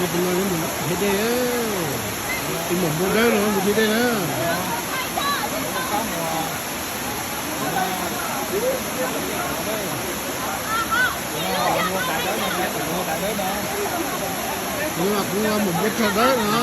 Tus no yuav mus nrhiav dej, tus maum npua dawb no mus nrhiav dej na. Kuv, kuv maum npua rog dawb no.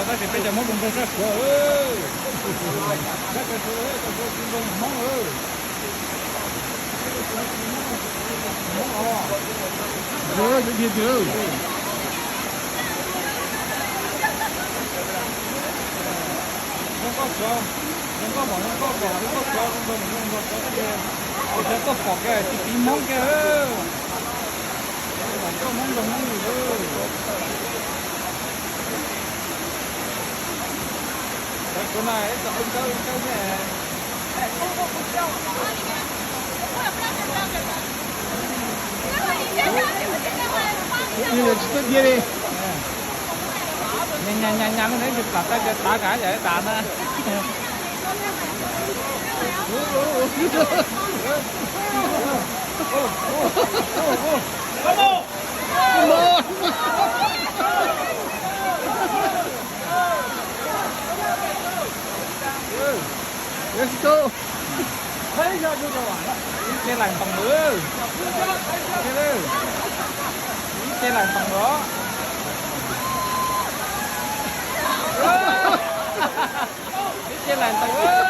Tab sis peb cov Hmoob zoo sab Suav, sab Suav, Hmoob. Zoo nkauj Suav, zoo nkauj mom, zoo nkauj kom, zoo nkauj Suav, zoo nkauj Suav tab sis, tus cov tuaj pom kiag tsis tiv Hmoob kiag. Nkauj Hmoob zoo Hmoob li lawm. Cov Suav no ib txoj qub kawb kawb thiab. Tsis tuaj cia li. Nyas nyas nyas nyas lub neej tsis plam tag, tav kav yam li tas na. Ib ce laim ntoos lawm. Ib ce laim ntoos lawm. Ib ce laim ntoos.